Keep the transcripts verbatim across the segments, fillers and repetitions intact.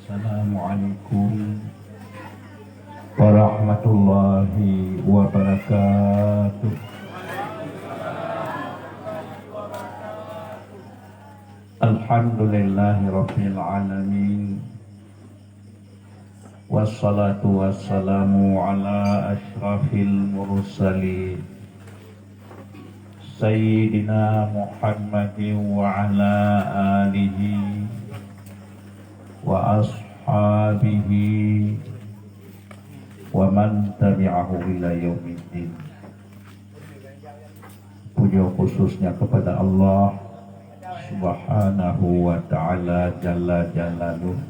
Assalamualaikum warahmatullahi wabarakatuh. Alhamdulillahirabbil alamin. Wassalatu wassalamu ala asyrafil mursalin, Sayyidina Muhammadin wa ala alihi wa ashabihi wa man tabi'ahu ila yaumiddin. Puja khususnya kepada Allah Subhanahu wa Ta'ala Jalla Jalaluh.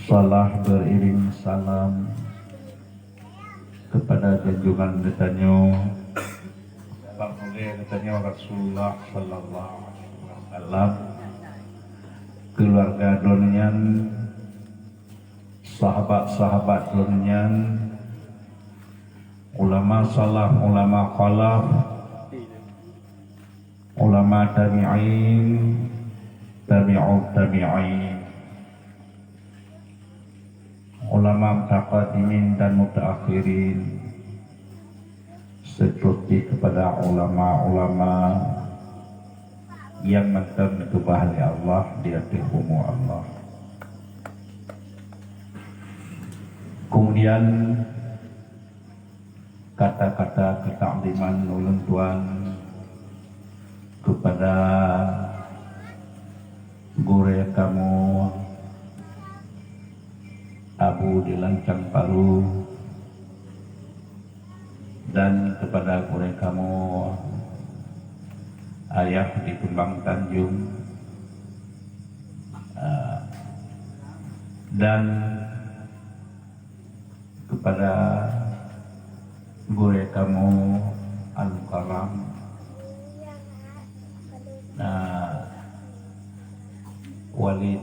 Salah beriring salam kepada junjungan geutanyoe, Baginda geutanyoe Rasulullah Sallallahu Alaihi Wasallam, keluarga droeneuh nyan, sahabat-sahabat droeneuh nyan, ulama salaf, ulama khalaf, ulama tabi'in, tabi'ut tabi'in, ulama mutaqaddimin dan mutaakhirin, seterusnya kepada ulama-ulama yang mantong geukeubah lé Allah di ateueh bumoe Allah. Kemudian, kata-kata keutakziman ulôn tuan kepada gurée kamoe Abu di Lancang Palu dan kepada gurée kamoe Ayah di Kembang Tanjung, eh, dan kepada gurée kamoe Al-Mukarram, na Walid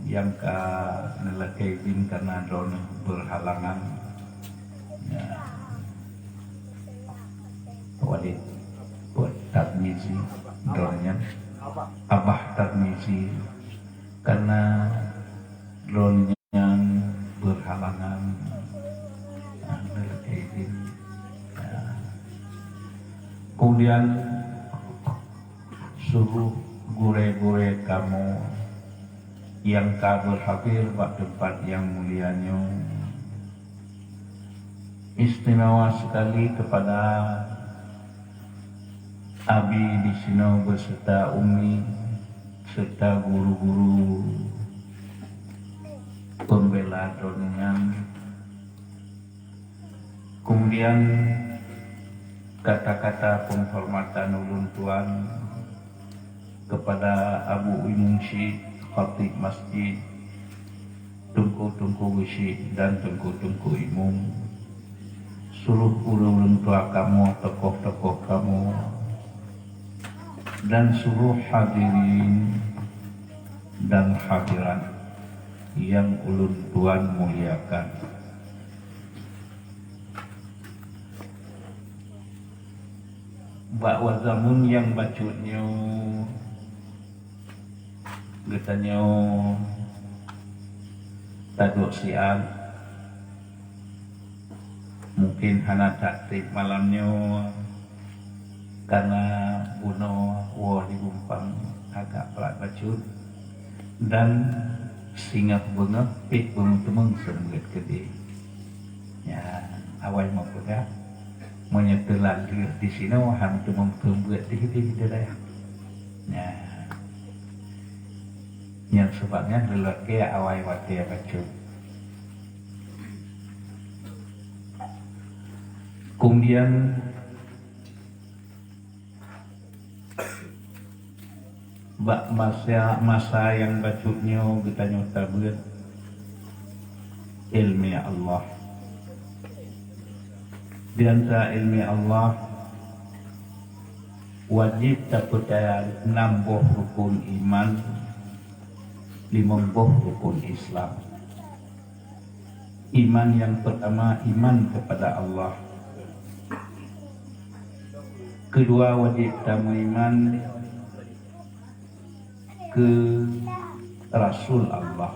nyang ka neulakée idin karna droeneuh beurhalangan. Ya. Walid buet Tarmizi, droeneuh nyan Abah Tarmizi, karna droeneuh nyan beurhalangan, ah, neulakée idin. Ya. Kemudian, seluruh gurée-gurée kamoe nyang ka beurhadir bak teumpat nyang mulia nyoe, istimewa sekali kepada Abi di sinoe beserta Umi serta guru-guru pembela droeneuh nyan. Kemudian, kata-kata penghormatan ulôn tuan kepada Abu Imum Syik, Khatib Masjid, Teungku-teungku Geuchik dan Teungku-teungku Imum, seluruh ureuëng-ureuëng tuha kamoe, tokoh-tokoh kamoe, dan seluruh hadirin dan hadirat yang ulôn tuan muliakan. Bak wazamun nyang bacut nyoe, geutanyoe taduek siat, mungkin hana that treb malam nyoe, karna bunoe woe di Bumpang agak brat bacut, dan singoh beungoh pih beumeuteumong seumeubeuet keudeh. Ya, awai meupeugah, meunyoe teulat lheueh di sinoe, han teumong keu beuet di, di, di dayah. Nah, nyang sabab nyan lelaki awai watée bacut. Kemudian, bak masa, masa nyang bacut nyoe geutanyoe tabeuet ilmu Allah. Di antara ilmu Allah, wajib tapeucaya nam boh rukun iman, limong boh rukun Islam. Iman nyang pertama, iman kepada Allah. Kedua, wajib tameuiman keu rasul Allah.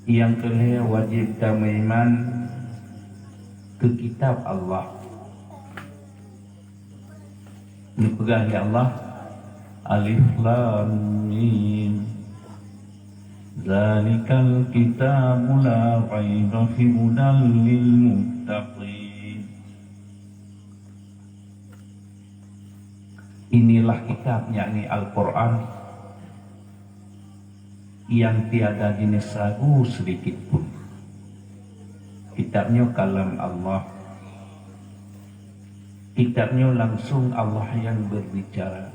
Nyang keu lhèe wajéb tameuiman keu kitab Allah. Neupeugah lé Allah, "Alif Lam Mim. Dzalikal kitabu la raiba fihi hudal lil muttaqin." Inilah kitab, yakni Al-Quran, nyang tiada jeunèh ragu seudikit pun. Kitab nyoe kalam Allah. Kitab nyoe langsung Allah nyang berbicara.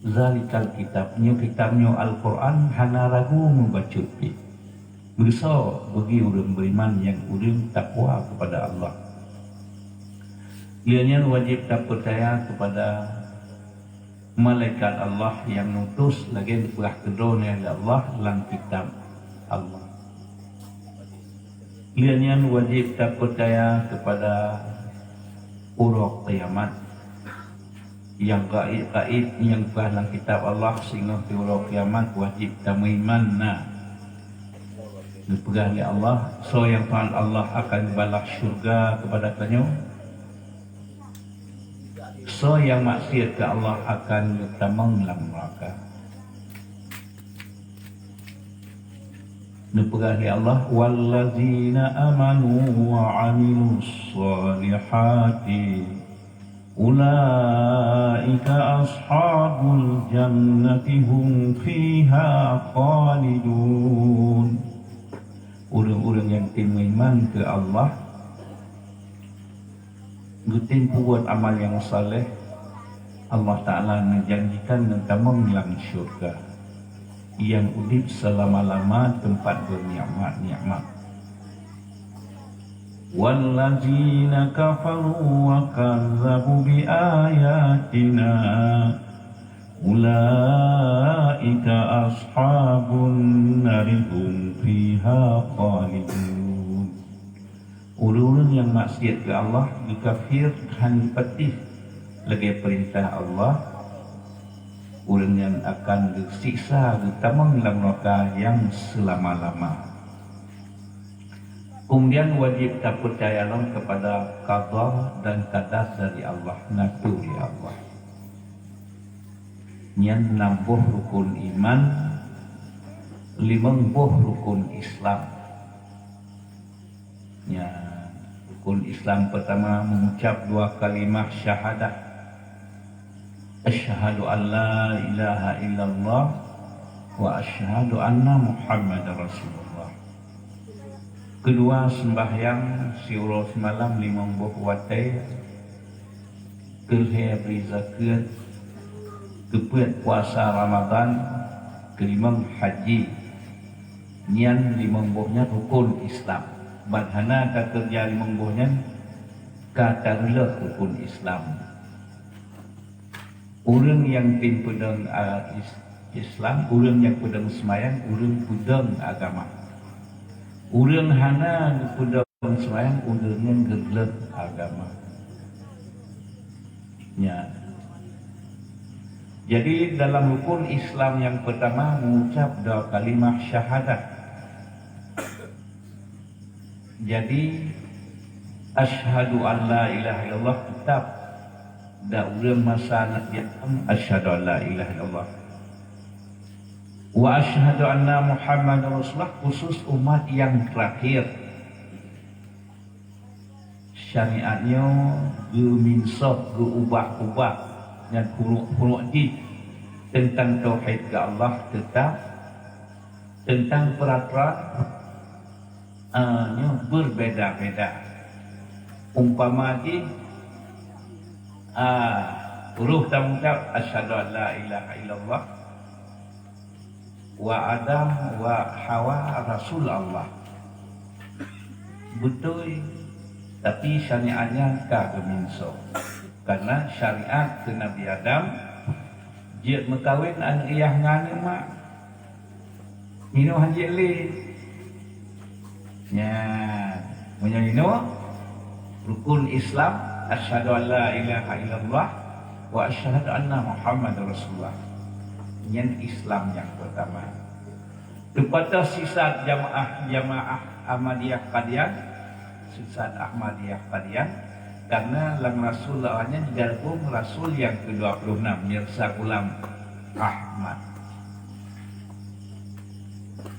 Zalikal kitab, nyoe kitab nyoe Al-Quran, hana ragu meubacut pih. Beusoe bagi ureuëng beriman nyang ureuëng takwa kepada Allah. Lheueh nyan wajéb tapeucaya kepada malaikat Allah nyang neutus lagée neupeugah keudroe lé Allah lam kitab Allah. Lheueh nyan wajéb tapeucaya kepada uroe kiamat. Nyang gaib-gaib nyang peugah lam kitab Allah singoh di uroe kiamat wajéb tameuiman na. Neupeugah lé Allah, soe nyang taát Allah akan geubalah syurga kepada tanyoe. Soe nyang maksiat keu Allah akan geutamong lam neuraka. Neupeugah lé Allah, "Wallazina amanu wa amilus salihati, ulaika ashabul jannati hum fiha khalidun." Ureuëng-ureuëng nyang tem meuiman keu Allah, geutem peubuet amal nyang saleh, Allah Taala neujanjikan geutamong lam syurga nyang udeb seulama-lama teumpat beunikmat-nikmat. Wallazina kafaru wa kazzabu bi ayatina, ulaika ashabun nari hum fiha khalidun. Ureuëng-ureuëng nyang maksiat keu Allah, geukafir, hana geupatéh lagée peurintah Allah, ureuëng nyan akan geusiksa geutamong lam neuraka nyang seulama-lama. Keumudian wajéb tapeucaya lom keupada qada dan qadar dari Allah, na turi Allah. Nyan nam boh rukun iman, limong boh rukun Islam. Nyan rukun Islam pertama mengucap dua kalimah syahadah. Asyhadu an la ilaha illallah wa asyhadu anna Muhammadar Rasulullah. Keudua, sembahyang siuroe simalam limong boh watée, keulhée bri zakeuet, keupeuet puasa Ramadan, keulimong haji. Nyan limong boh nyan rukun Islam. Ban hana takeureuja limong boh nyan, ka tareulôh rukun Islam. Ureuëng nyang tem peudong, a, is-, Islam, ureuëng nyang peudong seumayang, ureuëng peudong agama. Ureuëng hana geupeudong seumayang, ureuëng nyan geureulôh agama. Nyan. Jadi, dalam rukun Islam nyang pertama, mengucap dua kalimah syahadah. Jadi, asyhadu an la ilaha illallah tetap. Dan ureuëng masa Nabi Adam, asyhadu an la ilaha illallah. Wa asyhadu anna Muhammadar Rasulullah, khusus umat nyang terakhir. Syariat nyoe geuminsoh, geuubah-ubah, nyan puruk-puruk jih teuntang tauhid keu Allah tetap, teuntang peuratoran, a, nyoe beubeda-beda. Umpama jih, a, roh tamucab, "Asyhadu an la ilaha illallah." Wa Adam wa Hawa rasul Allah. Beutôi, tapi syariatnya ka geuminso. Karena syariat keu Nabi Adam, jeuet meukawen aneuk yah ngon aneuk mak. Minoe hanjeuet lé. Nyan, meunyoe inoe rukun Islam, asyhadu an la ilaha illallah wa asyhadu anna Muhammadar Rasulullah. Nyan Islam nyang peurtama. Teupatéh sisat jamaah, jamaah Ahmadiyah Qadian, sisat Ahmadiyah Qadian, karena lam Rasul awaknyan jigalbong Rasul nyang keudua ploh nam, Mirza Ghulam Ahmad.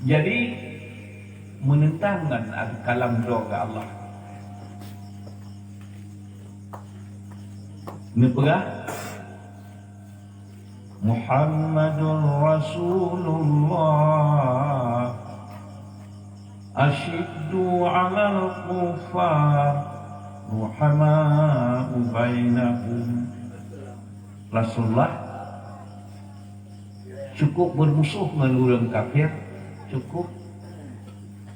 Jadi, meunentang ngon kalam droe Allah. Neupeugah, Muhammadur Rasulullah, asyiddu 'alal kuffar, ruhama'u bainahum. Rasulullah cukup bermusuh ngon ureuëng kafir, cukup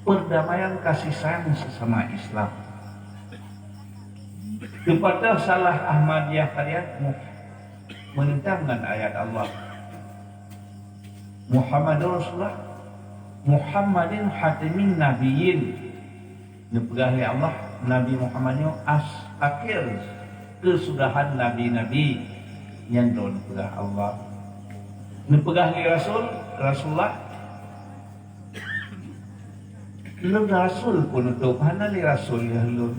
perdamaian kasih sayang sesama Islam. Teupatéh salah Ahmadiyah Qadian, mu-, meunentang ngon ayat Allah. Muhammadur Rasulullah, Muhammadin khatamin nabiyyin. Neupeugah lé Allah, Nabi Muhammad nyoe as-, akhé keusudahan nabi-nabi. Nyan droe neupeugah Allah. Neupeugah lé Rasul, Rasulullah, lôn rasul peunutôp, hana lé rasul lheueh lôn.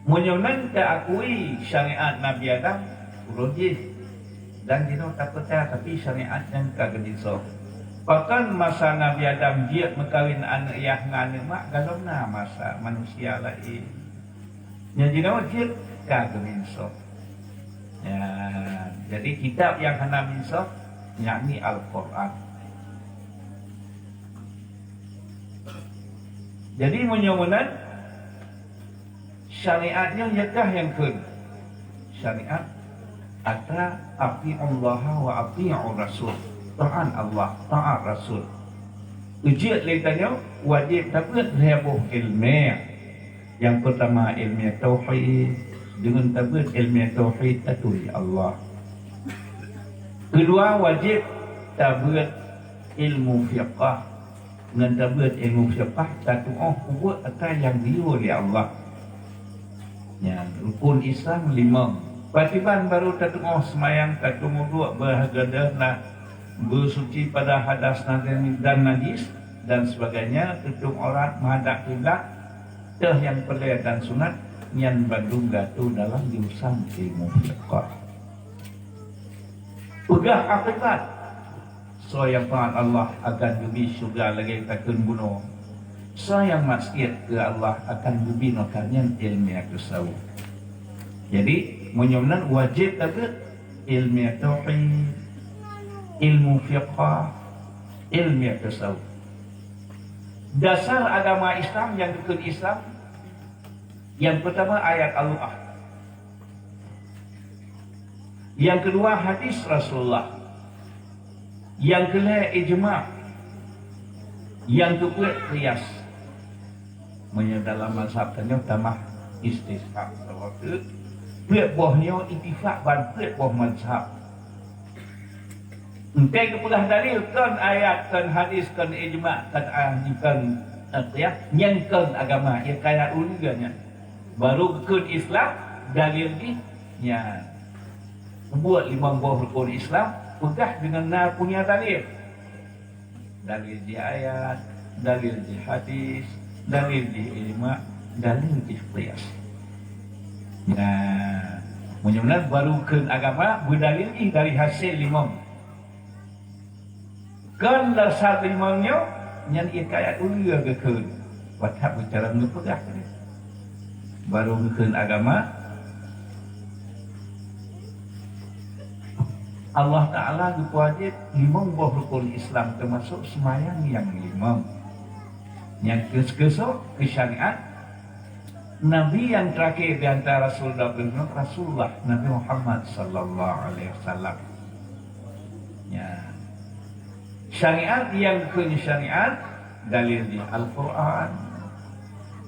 Meunyoe nan teuakui syariat Nabi Adam, uroe jih, dan jinoe tapeucaya, tapi syariat nyan ka geubinsong. Pakon masa Nabi Adam jeuet meukawen aneuëk yah ngon aneuëk mak, galom na masa manusia laén. Nyan jinoe jeuet ka geubinsong. Ya, jadi kitab nyang hana binsong, yakni Al-Quran. Jadi meunyoe meunan, syariat nyoe yakah nyang kheun. Syariat atra ati'ullaha wa ati'ur rasul. Taat Allah, taat Rasul. Ujeut lé tanyoe wajéb tabeuet lhée boh iéleumé. Nyang peurtama iéleumé tauhid, deungon tabeuet iéleumé tauhid taturi Allah. Keudua wajéb tabeuet ilmu fiqah. Ngon tabeuet ilmu fiqah tatuoh peubuet atra nyang geuyue lé Allah. Nyan rukun Islam limong. Pakriban barô tatuoh seumayang, tatuoh wudhu, beugadôh na, beusuci pada hadas dan najis dan sebagainya, tutup aurat, menghadap kiblat, teuh nyang peureulée dan sunat, nyan bandum geuatô dalam jurusan ilmu fiqah. Peugah akibat. Soe nyang taat Allah akan geubi syeuruga lagée takheun bunoe. Soe nyang maksiat keu Allah akan geubi neuraka, nyan iéleumé tasawuf. Jadi, meunyoe nan wajéb tabeuet iéleumé tauhid, ilmu fiqah, iéleumé tasawuf. Dasar agama Islam nyang geukheun Islam, nyang peurtama ayat Allah. Nyang keudua hadis Rasulullah. Nyang keulhée ijma. Nyang keupeuet qiyas. Meunyoe dalam mazhab tanyoe tamah istishab, saboh teuk. Peuet boh nyoe itifak ban peuet boh mazhab. Engkai geupeugah dalil kon ayat, kon hadis, kon ijma, kon ahli, kon aqyah, nyan kon agama, ié kaya uleue nyan. Baru geukheun Islam, dalil jih nyan. Peubuet limong boh rukun Islam, peugah deungon na punya dalil. Dalil jih ayat, dalil jih hadis, dalil jih ijma, dalil jih qiyas. Nah, meunyoe meunan baru kheun agama beudalil jih dari hasil limong. Kon dasar limong nyoe, nyan ié kaya uleue geukheun. Wathat beucara geupeugah tadi. Baru geukheun agama, Allah Ta'ala geupeuwajéb limong boh rukun Islam, teumasok seumayang nyang limong. Nyang keus-, keusok keu syariat, Nabi nyang teurakhé di antara rasul dan Rasulullah, Nabi Muhammad sallallahu alaihi wasallam. Ya. Syariat nyang kheun syariat, dalil di Al-Quran,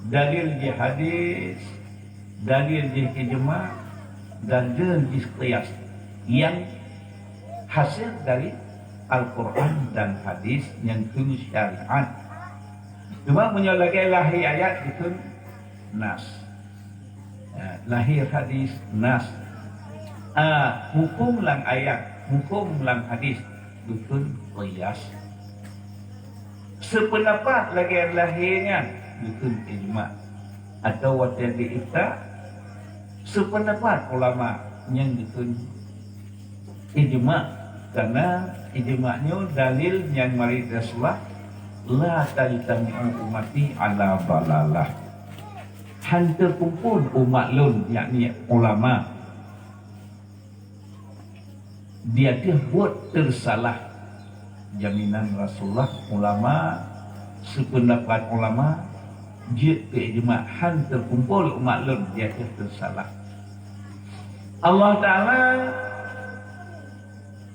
dalil di hadis, dalil di ijma, dalil di qiyas nyang hasil dari Al-Quran dan hadis nyang kheun syariat. Cuma meunyoe lagée lahé ayat dikheun nas. Ya, lahé hadis nas. Ah, huköm lam ayat Huköm lam hadis geukheun qiyas. Seupeundapat lagée lahé nyan geukheun ijma', atawa watée di ifta, seupeundapat ulama nyan geukheun ijma', karena ijma' nyoe dalil nyang mari Rasulullah, "La tajtami'u ummati ala dalalah." Han teukumpul umat lôn, yakni ulama, di ateueh buet teusalah. Jaminan Rasulullah, ulama, seupeundapat ulama, jeuet keu ijma', han teukumpul umat lôn di ateueh teusalah. Allah Taala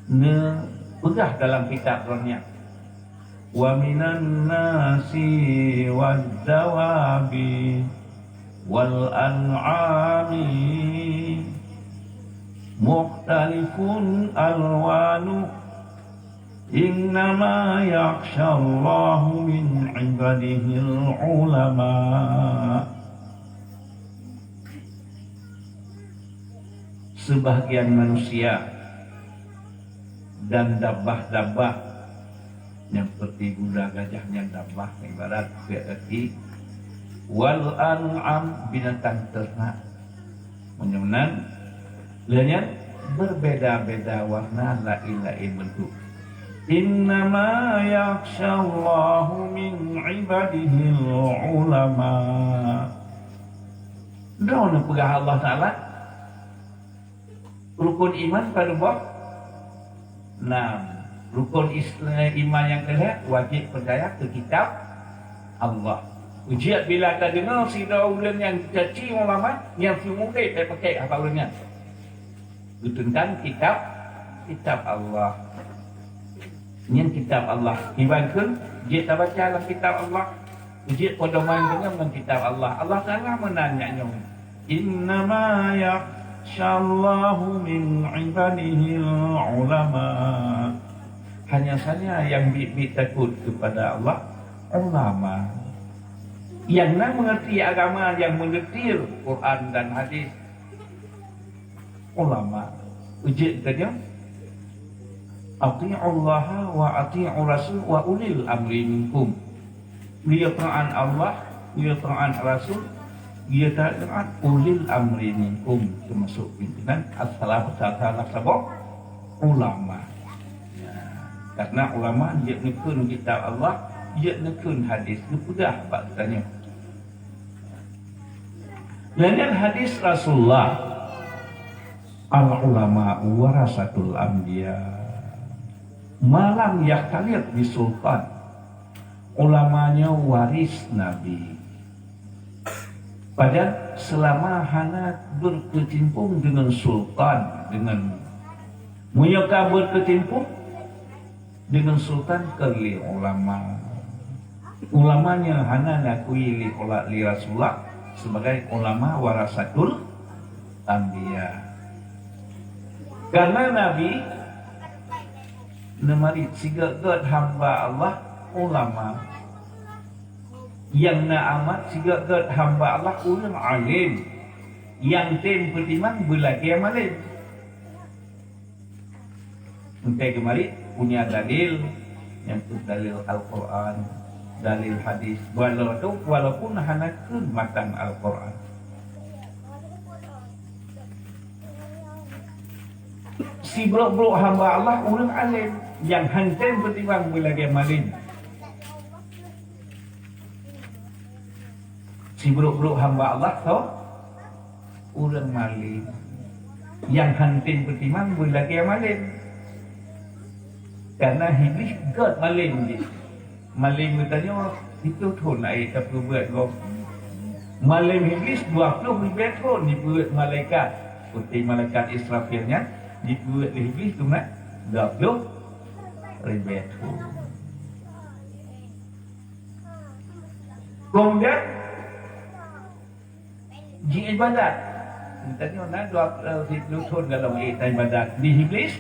neupeugah dalam kitab Roh nyan, "Wa minan nasi wad dawabi wal an'ami mukhtalifun alwanuh, innama yakhsyallaha min ibadihil ulama." Sebahagian manusia dan dabah-dabah, nyang seperti guda gajah nyan dabah, ibarat piak gaki, wal an'am, binatang ternak. Meunyoe nan, lheueh nyan berbeda-beda warna, laén-laén bentuk. Innama yakhsyallaha min ibadihil ulama. Droeneuh peugah Allah Taala, rukun iman padum boh? Nam. Rukun Islam, iman nyang keulhèe, wajéb peucaya keu kitab Allah. Ujian bila tadeungoe sidroe ureueng nyang caci ulama, nyang seumudeh bèk pakèk haba ureueng nyan. Geuteuntan kitab, kitab Allah. Nyan kitab Allah. Iban kheun jeuet tabaca lam kitab Allah. Jeuet pedoman deungon ngon kitab Allah. Allah Taala meunan nyak nyoe, "Innama yakhsyallaha min ibadihil ulama." Hanya saja yang biet-biet takut kepada Allah, ulama. Yang na mengerti agama, yang mendetil Quran dan hadis, ulama. Ujeut geutanyoe, "Ati'ullaha wa ati'ur rasul wa ulil amri minkum." Dia taat Allah, dia taat Rasul, dia taat ulil amri minkum, termasuk pimpinan as-salaf, salah saboh ulama. Ya, karena ulama jeuet neukheun kitab Allah, jeuet neukheun hadis, geupeugah bak geutanyoe. Nyan hadis Rasulullah, "Al-ulama warasatul anbiya." Malam yakhtaliq bisultan. Ulama nyoe waris Nabi. Padahai seulama hana berkecimpung dengan sultan, dengan, meunyoe ka berkecimpung dengan sultan, keu lé ulama. Ulama nyoe hana diakui lé ula-, lé Rasulullah sebagai ulama warasatul anbiya. Karena Nabi neumarit sigét-gét hamba Allah ulama. Nyang na amat sigét-gét hamba Allah ureueng alim. Nyang tem peutimang beulagèe malém. Enteuk geumarit punya dalil, nyang tu dalil Al-Quran, dalil hadis, walau tu, walaupun hana kheun matan Al-Quran. Sibrok-brok hamba Allah ureueng alim, nyang han tem peutimang beulagèe malém. Sibrok-brok hamba Allah tu ureueng malém, nyang han tem peutimang beulagèe malém. Karena Iblih gét malém jih. Malém geutanyoe siplôh thôn laén tapeubuet gob. Malém Iblih dua plôh ribèe thôn jipeubuet malaikat. Seperti malaikat Israfil nyan jipeubuet lé Iblih tu nyan dua plôh ribèe thôn. Kemudian jiibadat. Geutanyoe na dua, eh, siplôh thôn golom ibadat. Di Iblih,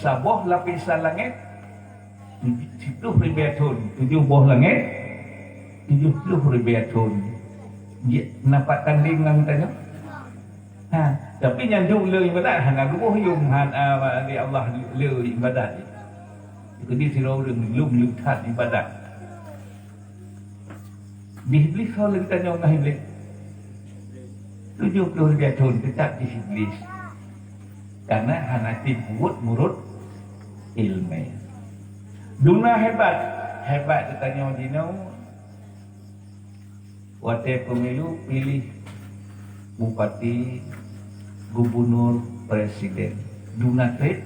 saboh lapisan langèt, siplôh ribèe thôn, tujoh boh langèt, tujoh plôh ribèe thôn. Ji-, na pat tandéng ngon geutanyoe? Ha, tapi nyan duek le ibadat, hana geuboh yum, hana, di Allah le ibadat. Jadi sidroe ureuëng lom le that ibadat. Di Iblis ho lagée tanyoe ngon Iblis. Tujuh puluh ribée thon teutap di Iblis. Karena hana tiep buet meunurot ilmu. Duna hebat, hebat geutanyoe jinoe watée pemilu piléh bupati, gubunur, presiden. Duna treb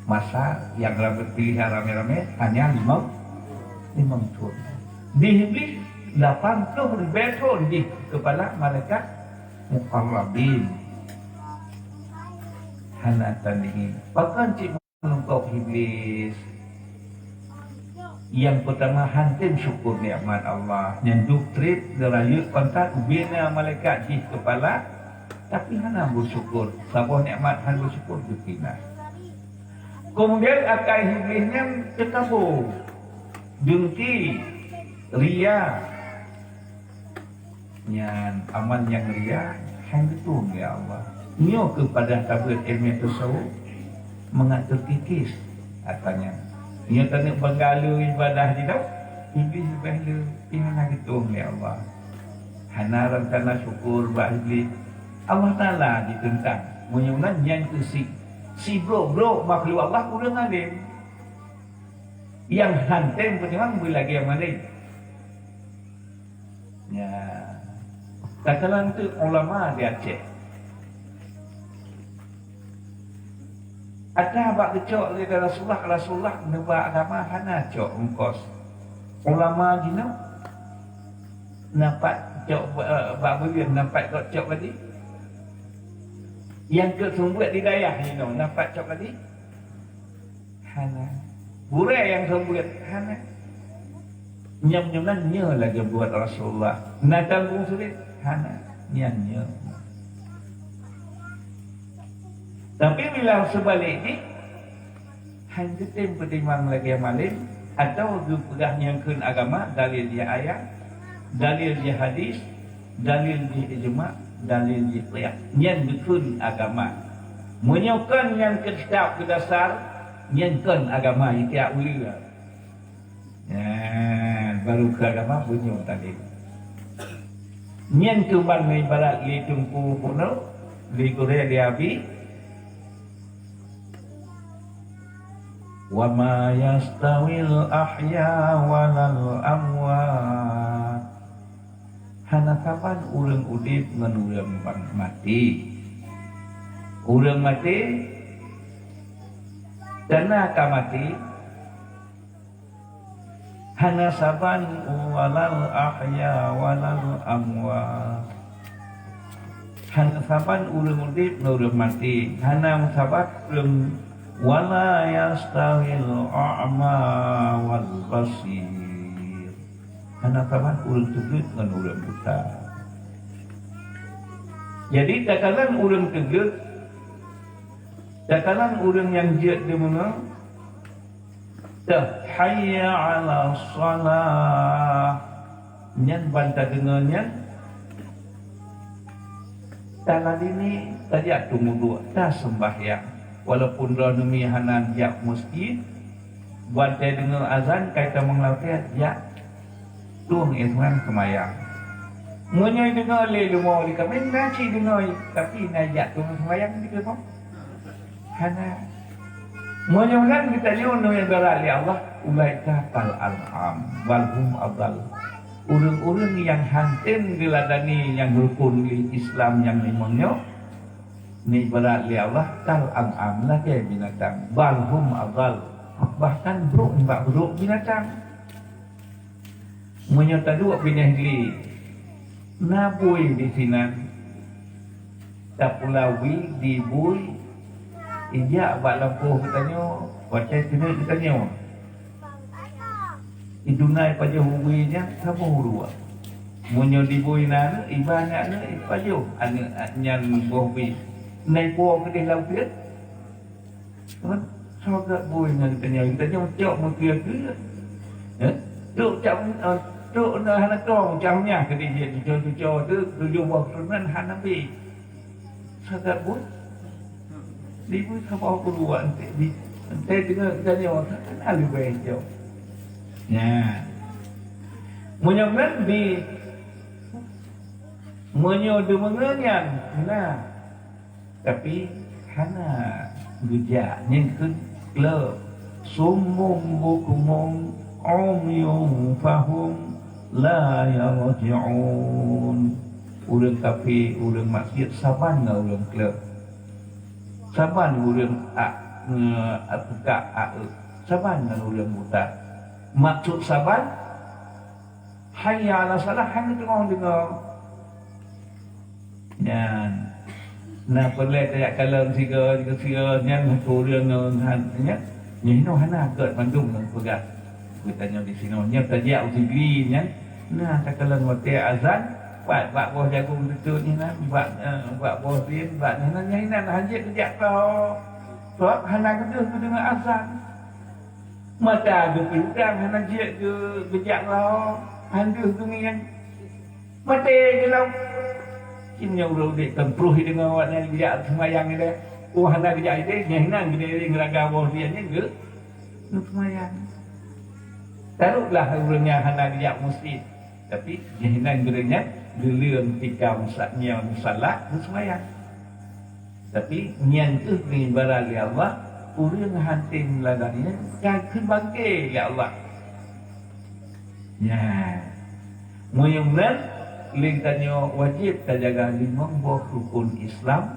masa nyang ramé piléh ramé-ramé hanya limong, limong thon. Di Iblis lapan puluh ribée thon jih kepala malaikat muqarrabin. Hana tandingi. Pakon cit meunungkok Iblis? Nyang peutama, hana tem syukur nikmat Allah. Nyan duek treb geurayeuk pantat ubena malaikat jih kepala, tapi hana beusyukur. Saboh nikmat hana beusyukur geutina. Kemudian akai Iblis nyan teukabô, dengki, ria. Nyan aman nyang ria hana geutueng lé Allah. Nyoe keuh padah tabeuet ilmu tasawuf mangat teukikis atra nyan. Nyoe taneuk bangga le ibadah jinoe, Iblis leubeh le, pih hana geutueng lé Allah. Hana rencana syukur bak Iblis. Allah Taala jiteuntang. Meunyoe nan nyan keuh si, sibrok-brok makhluk Allah ureuëng além. Nyang hana tem peutimang beulagée malém. Ya. Takalon teuk ulama di Aceh. Ada bak geucok lé Rasulullah, Rasulullah neuba agama hana cok ongkos. Ulama jinoe nampak cok, eh, bak buleuen nampak kok cok gadi. Nyang keu sumbuet di dayah jinoe nampak cok gadi. Hana. Gurée nyang seumeubeuet, hana. Nyang nyoe nan nyoe lagée buet Rasulullah. Na tanggong sulet, hana. Nyan nyoe. Tapi bila seubalek jih, hana geutem peutimang lagée malém, atawa geupeugah nyang kheun agama, dalil jih ayat, dalil jih hadis, dalil jih ijma, dalil jih qiyas. Nyan geukheun agama. Meunyoe kon nyan keu kitab keu dasar, nyan kon agama, jitiak uleue. Nyan baru keu agama, bunyong tadi. Nyan keuban ibarat lé teungku peunoh, lé gurée, lé abi. Wa ma yastawil ahya walal amwat. Hana saban ureuëng udeb ngon ureuëng maté. Ureuëng maté, dan na ka maté, hana saban walal ahya walal amwat. Hana saban ureuëng udeb ngon ureuëng maté. Hana saban ureuëng, wala yastawil a'ma wal basir. Hana saban ureuëng teubleuet ngon ureuëng buta. Jadi, takalon ureuëng teubleuet, takalon ureuëng nyang jeuet deungoe, teuh, "Hayya 'alas shalah." Nyan ban tadeungoe nyan, taladini tajak teumuduek, taseumbahyang. Walaupun droeneuh mi hana jak meuseujid, ban tadeungoe azan, kai tamong lam até, jak tueng ié seumang seumayang. Meunyoe deungoe lé leumo di kaméng, na cit deungoe, tapi na jak tueng seumayang di kaméng. Hana. Meunyoe nan geutanyoe nyoe ibarat lé Allah, ulaika kal an'am, bal hum adal. Ureuëng-ureuëng nyang hana tem geuladani nyang rukun lé Islam nyang limong nyoe, neuibarat lé Allah kal an'am, lagée binatang, bal hum adal, bahkan brok nibak brok binatang. Meunyoe taduek binéh glé, na bui disinan, tapula wie di bui, ijak bak lampôh geutanyoe, watée keuneuk geutanyoe. Iduna ipajoh bui nyan saboh uroe. Meunyoe di bui na aneuëk, iba aneuëk-aneuëk ipajoh aneuëk nyan boh bui. Na ipo keudeh lam peuet? Kan? Soe gak bui ngon geutanyoe, geutanyoe cok meukeue-keue. Eh? Trok cak, eh, trok na hana tong, cak nyan keudeh jih, tuco-tuco tu, tujoh boh keturunan hana bi. Sagat buet. Dibri saboh keuluwa enteuk di, enteuk deungon geutanyoe, hana leubeh jauh. Nyan. Meunyoe ngon di, meunyoe deumeungeue nyan, nah. Tapi hana geujak, nyan keuh kleuh. Summum bukmun umyun fahum la yarji'un. Ureuëng kafé, ureuëng maksiat saban ngon ureuëng kleuh. Saban ureuëng ak, nge-, ak peukak aeuëk. Saban ngon ureuëng buta. Maksud saban, hayya 'ala salah, hana teungoh deungoe. Nyan. Na peureulée tajak kalon sigoe, sigoe, sigoe, nyan ureuëng ngon han, nyan. Nyoe hinoe hana gét mandum ngon peugah. Geutanyoe di sinoe, nyoe tajak u Sigli nyan. Na takalon watée azan, bak, bak boh jagong teutôt nyan, bak, eh, bak boh rin, bak nyan, nyan inan han jeuet geujak keu, sabab hana geudeuh geudeungoe azan. Mata geupimpang hana jeuet geu-, geujak keu, han deuh geungieng. Maté geulam. Cit nyoe ureuëng udeb kan pruh deungoe awaknyan geujak seumayang ilée. Oh, hana geujak ilée, nyan inan geudeh ngeuraga boh rin nyan geu-, geuseumayang. Taroklah ureuëng nyang hana geujak meuseujid, tapi nyan inan ureuëng nyan geuleueng tika musa-, nyan musala geuseumayang. Tapi nyan keuh geuibarat lé Allah, ureuëng han tem ladang nyan ka kheun bangke lé Allah. Nyan. Meunyoe meunan, lé geutanyoe wajéb tajaga limong boh rukun Islam,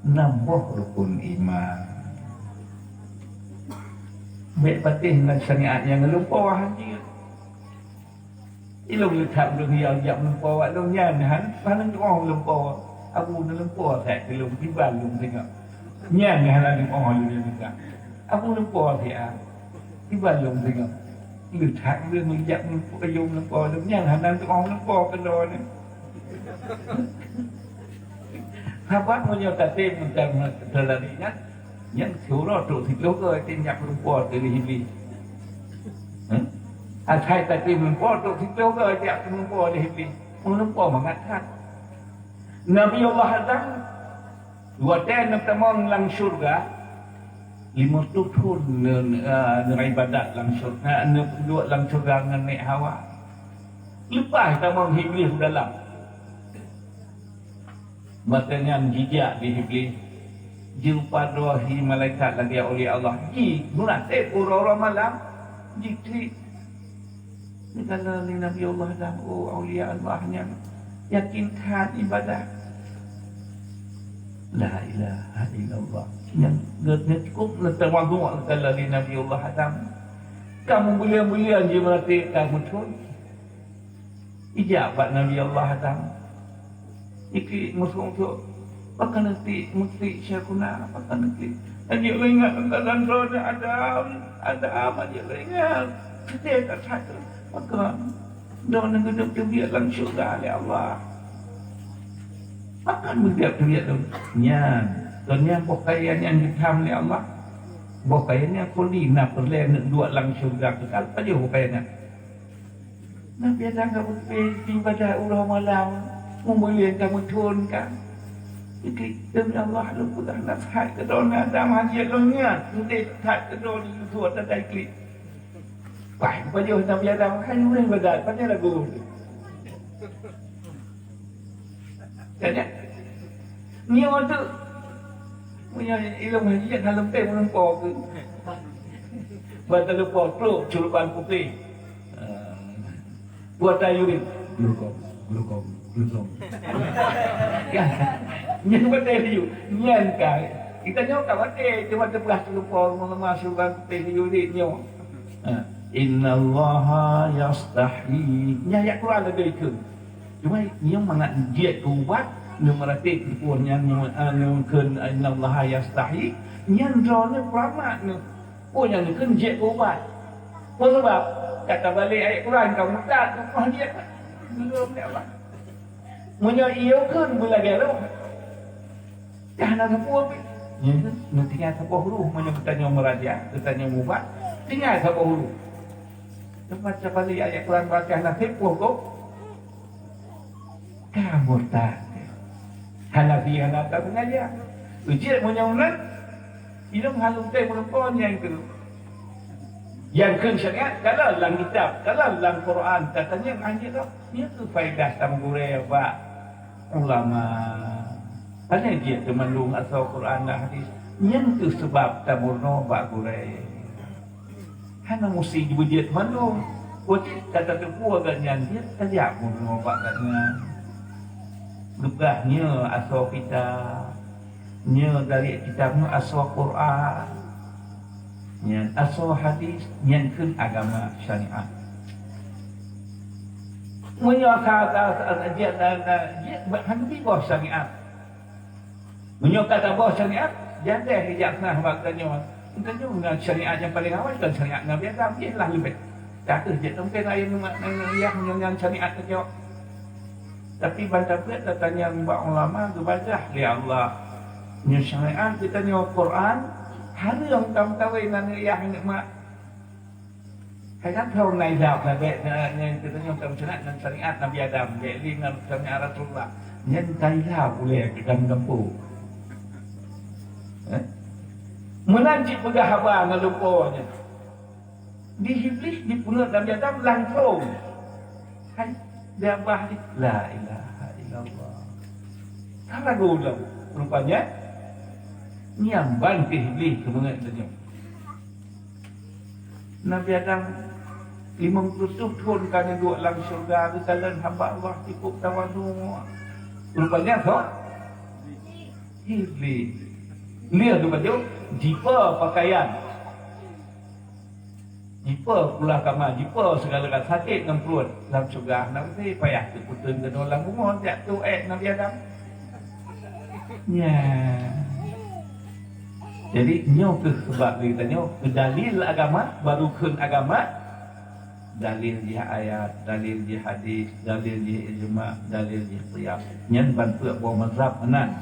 nam boh rukun iman. Bék patéh ngon syariat nyang lumpoe hanjeuet. Ilôn leukat ureuëng nyang jak meulumpoe awak lôn nyan, han, han tuoh meulumpoe. Abu neulumpoe that keu lôn, kiban lôn singoh. Nyan hana tuoh lôn nyan leukat. Abu lumpoe siat, kiban lôn singoh. Leukat ureuëng jak meulumpoe, yum lumpoe lôn nyan, hana tuoh lumpoe keudroe nyan. Sabab meunyoe tatem meuntang teulaleueng nyan, nyan siuroe trok siplôh goe tem jak meulumpoe lé Iblih. Hah? Asai tatem meulumpoe trok siplôh goe jak meulumpoe lé Iblih. Meulumpoe mangat that. Nabi Allah Adam, watée neutamong lam syeuruga, lima reutôh thon neu-, eh, neuibadat lam syeuruga, eh, neuduek lam syeuruga ngon Nek Hawa. Leupah tamong Iblih u dalam. Masa nyan jijak di Iblih, jipadôh hi malaikat lagée uléh Allah, ji meuratéb uroe-uroe malam, jiklik. Neukala lé Nabi Allah Adam, oh, aulia Allah nyan yakin that ibadah. La ilaha illallah. Nyan geuh, nyan cukôp neutawadhu neukala lé Nabi Allah Adam. Ka meubuleuen-buleuen jimeuratéb ka meuthon. Ijak bak Nabi Allah Adam. Iklik meusueng-sueng. Pakon iklik, meuklik Syekhuna, pakon iklik. Laju ingat teuntang droeneuh Adam, Adam, laju ingat. Sedih that-that. Pakon droeneuh geudeup teubiet lam syeuruga lé Allah. Pakon geudeup teubiet lam nyan. Kon nyan boh kayèe nyan geutham lé Allah. Boh kayèe nyan khuldi na peureulèe neuk duek lam syeuruga keukai. Pajoh boh kayèe nyan. Nabi Adam ka beutôi ibadat uroe malam, meubeuleuen ka meuthon ka. Jadi, demi Allah, lôn peugah naseuhat keu droeneuh Adam, hana jeuet lôn ingat, udép that keu droeneuh lôn tuwoe teuka iklik. Wah, pajoh Nabi Adam, hai ureueng ibadat, pajoh lagu. Kan, ya? Nyoe tu. Meunyoe ilôn haji, hana leumpah meulumpoe keu. Ban teulumpoe, trok, ceureuban putéh. Ah. Buat ayun. Glukong, glukong, glukong. Ya. Nyan buat ayun. Nyan kai. Kita nyoe ka watèe, cuma teupeugah ceureuban, meulumpoe, ceureuban putéh, ayun nyoe. Ha. Innallaha yastahyi. Nyan ayat Quran ada ikut. Cuma nyang mangat jeuet keu ubat, neumeuratéb keu peue nyang neu-, eh, neukheun, "Innallaha yastahyi," nyan droeneuh peuramat neuh. Peue nyang neukheun jeuet keu ubat. Peue sabab? Ka tabalek ayat Quran, ka murtad, ka jeuet. Belom lé Allah. Meunyoe iyo kheun beulagèe roh. Ka hana sapeue pih. Nyan, neutinggai saboh huruf meunyoe geutanyoe meuraja, geutanyoe mubat, tinggai saboh huruf. Teuma tabalek ayat Quran bak ka hana sapeue kok. Ka murtad. Hana si hana tameungajar. Ujiet meunyoe nan, ilong halong teh meulumpo nyang tu. Nyang kheun syariat, kalau lam kitab, kalau lam Quran, katanya anjir dah. Nyan tu faedah tameugurai bak ulama. Hana jeuet teumandung asoe Quran dan hadis. Nyan tu sebab tamurno bak gurée. Hana musti jibeujeuet mandum. Wajéb ka tateupeue gobnyan jeuet tajak meunyoe bak gobnyan. Geupeugah nyoe asoe kitab, nyoe dari kitab nyoe asoe Quran, nyan asoe hadis, nyan kheun agama syariat. Meunyoe ka, ka, ka, jeuet, na, na, jeuet, hana geubi boh syariat. Meunyoe ka taboh syariat, jadeh ijak peugah bak tanyoe. Tanyoe ngon syariat nyang paleng awai kon syariat Nabi Adam, jih lah leubeh. Ka kheueh jeuet mungken ayeue nyan, nyan, nyan, nyan syariat tanyoe. Tapi ban tabeuet tatanyong bak ulama geubadah lé Allah. Nyoe syariat geutanyoe Quran, hareuem tameukawen aneuk yah aneuk mak. Hai kan thôn na ilham na bèk na, nyan geutanyoe tam sunat ngon syariat Nabi Adam, bèk lé ngon syariat Rasulullah. Nyan ka ilham ulèe keu gampông. Eh? Meunan cit peugah haba ngon lumpoe nyan. Di Iblih di peuruet Nabi Adam langsông. Hai, di abah di, la ilaha illallah. Salah gohlom. Rupanya, nyan ban keu Iblih keumeungeut tanyoe. Nabi Adam limong ploh thôn ka neuduek lam syeuruga, geukalon hamba Allah cukôp tawadhu. Rupanya, soe? Iblih. Lheueh geupajoh, jipe pakaian. Jipe pula kama, jipe segala galak, sakét ngon pruet. Lam syeuruga hana usé payah teupeuteun keunoe lam bumoe, jak tu ék Nabi Adam. Nya. Jadi, nyoe keuh sebab geutanyoe, keu dalil agama, baru kheun agama, dalil jih ayat, dalil jih hadis, dalil jih ijma, dalil jih qiyas. Nyan ban peuet boh mazhab meunan.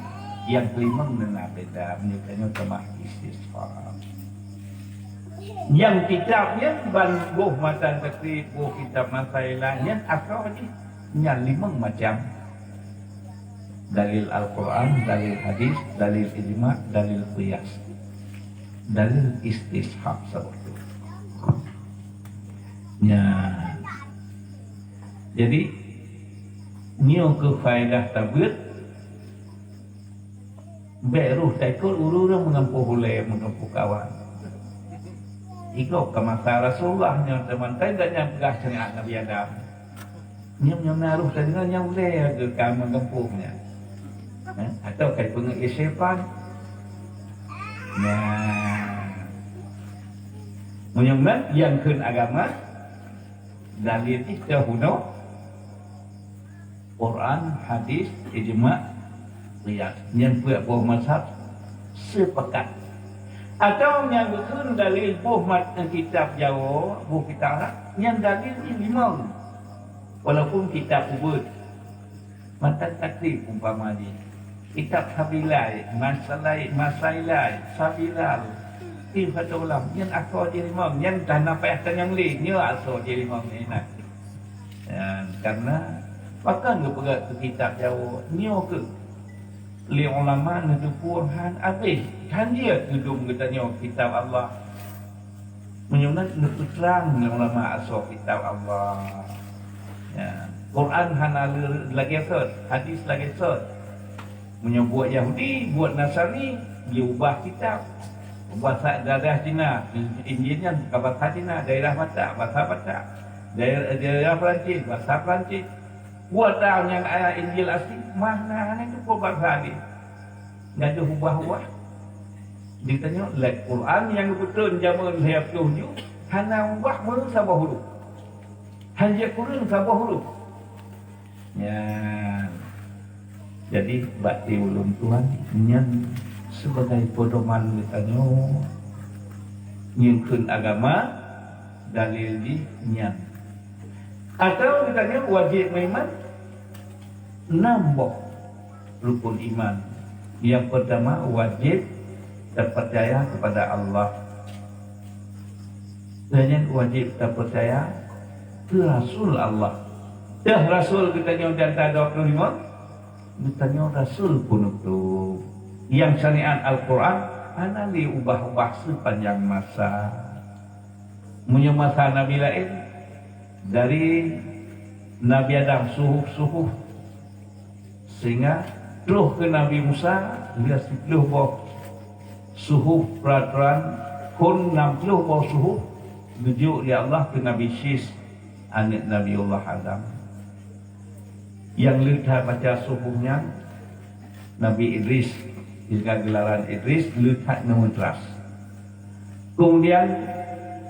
Nyang keulimong na beda, meunyoe tanyoe tamah istisqa. Nyang kitab nyan ban boh matan takrib, boh kitab Masailah, nyan asoe jih nyan limong macam. Dalil Al-Quran, dalil hadis, dalil ijma, dalil qiyas, dalil istishab saboh tu. Nya. Jadi, nyoe keuh faedah tabeuet, bèk roh taikot ureueng-ureueng meugampoh ulèe, meugampoh kawan. Igob ka masa Rasulullah nyoe, teuma gobnyan peugah syariat Nabi Adam. Nyoe, nyoe na roh tadeungoe nyang ulèe geuh ka meugampoh nyan. Eh, atau ka ipeungeut lé syaitan. Nah. Meunyoe meunan, nyang kheun agama, dalil jih teuh bunoe, Quran, hadis, ijma, qiyas. Nyan peuet boh mazhab sepakat. Atau nyang geukheun dalil boh mat-, kitab Jawoe, boh kitab Arab, nyan dalil jih limong. Walaupun kitab ubeuet, matan takrib umpama jih, kitab Sabilai, Masalai, Masailai, Sabilal, Tuhfatul Ulam, nyan asoe jih limong, nyan hana payah tanyong lé, nyoe asoe jih limong nyan. Nyan, karena pakon geupeugah keu kitab Jawoe, nyoe keuh lé ulama neuteupeue han abéh, han jeuet geudong geutanyoe kitab Allah. Meunyoe na neupeutrang lé ulama asoe kitab Allah. Ya, Quran hana le-, lagèe sot, hadis lagèe sot. Meunyoe buet Yahudi, buet Nasrani, jiubah kitab. Basa daerah Cina, Injil nyan ka basa Cina, daerah Batak, basa Batak. Daerah, daerah Perancis, basa Perancis. Buet nyang ayat Injil asli, makna hana teupeue basa jih. Gadoh ubah-ubah. Ditanyoe, lé Quran nyang geupeutrön jameun lhèe ploh nyoe, hana ubah meusaboh huruf. Han jeuet kureueng saboh huruf. Nyan. Jadi, bak ulôn tuan, nyan sibagai pedoman geutanyoe, nyeukheun agama, dalil jih nyan. Atau geutanyoe wajéb meuiman, nam boh rukun iman. Nyang peurtama, wajéb tapeucaya keupada Allah. Dan nyan wajéb tapeucaya keu Rasul Allah. Teuh Rasul geutanyoe dan ta dua puluh lima, Geutanyoe rasul peunutôp. Nyang syariat Al-Quran hana lé ubah-ubah seupanjang masa. Meunyoe masa nabi laén, dari Nabi Adam suhuf-suhuf, sehingga troh keu Nabi Musa, lheueh siplôh boh suhuf peraturan, phôn nam plôh boh suhuf geujok lé Allah keu Nabi Syis, aneuëk Nabiullah Adam. Nyang le that baca suhuf nyan, Nabi Idris, sehingga geularan Idris le that neumeutras. Keumudian,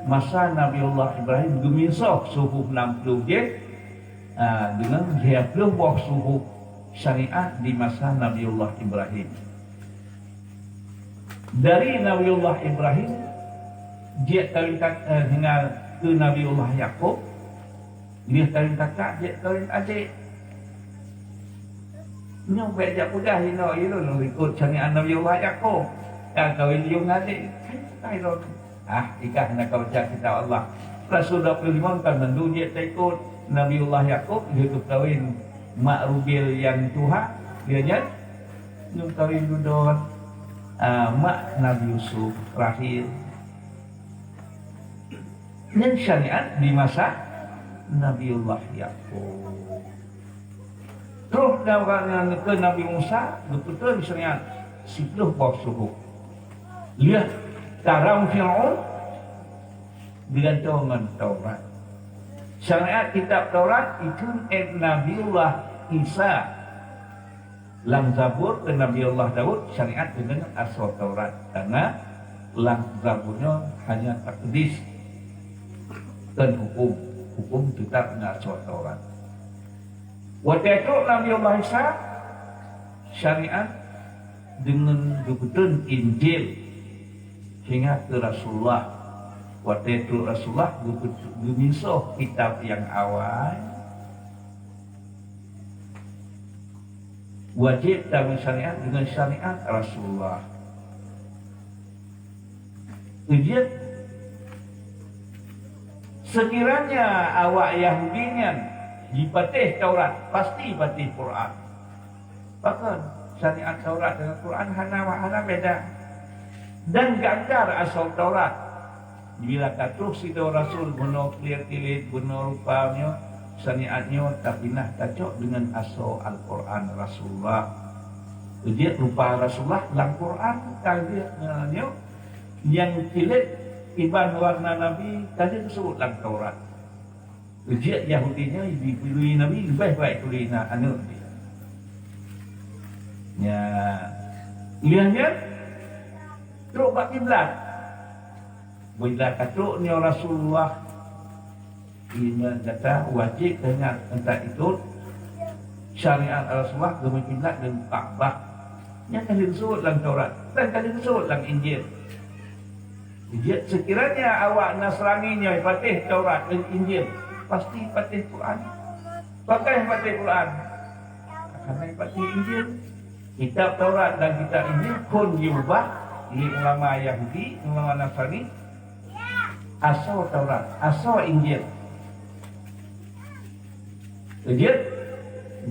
masa Nabiullah Ibrahim geuminsoh suhuf nam plôh jih, ah, deungon lhèe plôh boh suhuf syariat di masa Nabiullah Ibrahim. Dari Nabiullah Ibrahim, jeuet kawin ka-, eh, hingga keu Nabiullah Yakub, lheueh kawin kakak, jeuet kawin adék. Nyoe bèk jak peugah inoe, ilôn ikot syariat Nabiullah Yakub. Ka kawin yum adék, hai, hai lôn. Ah, ikah hana ka baca kitab Allah. Rasul dua puluh lima kan mandum jeuet taikot. Nabiullah Yakub lheueh geukawin mak Rubil nyang tuha, lheueh nyan nyang kawin dudoe, ah, mak Nabi Yusuf, Rahil. Nyan syariat di masa Nabiullah Yakub. Troh nyan keu Nabi Musa, geupeutrön syariat siplôh boh suhuf. Lheueh taram Fir'aun, geugantoe ngon Taurat. Syariat kitab Taurat ikheun 'et Nabiullah Isa. Lam Zabur keu Nabi Allah Daud, syariat deungon asoe Taurat, karena lam Zabur nyoe hanya takdis, kon huköm. Huköm teutap na asoe Taurat. Watèe trok Nabi Allah Isa, syariat deungon geupeutrön Injil, sehingga keu Rasulullah. Watèe trok Rasulullah, geupeu-, geuminsoh kitab nyang awai, wajéb tabi syariat deungon syariat Rasulullah. Keujeuet, seukiranya awak Yahudi nyan jipatéh Taurat, pasti patéh Quran. Pakon? Syariat Taurat deungon Quran hana, hana beda. Dan ganggar asoe Taurat. Bila ka troh sidroe rasul bunoe tilet-tilet, bunoe rupa nyoe, syariat nyoe tapinah tacok deungon asoe Al-Quran Rasulullah. Keujeuet rupa Rasulullah lam Quran ka lheueh nyoe, nyang tilet iban warna Nabi ka lheueh geuseuôt lam Taurat. Keujeuet Yahudi nyan jituri Nabi leubeh baik turi na aneuëk jih. Nya, lheueh nyan trok bak kiblat. Bila ka trok nyoe Rasulullah, ingat gata wajéb teuingat teuntang ikot syariat Rasulullah, geumeu kiblat dan Ka'bah. Nyan ka lheueh geuseuôt lam Taurat dan ka lheueh geuseuôt lam Injil. Jeuet, seukiranya awak Nasrani nyoe patéh Taurat dan Injil, pasti patéh Quran. Pakon patéh Quran? Karena patéh Injil. Kitab Taurat dan kitab Injil kon jiubah lé ulama Yahudi, ulama Nasrani. Asoe Taurat, asoe Injil. Jeuet,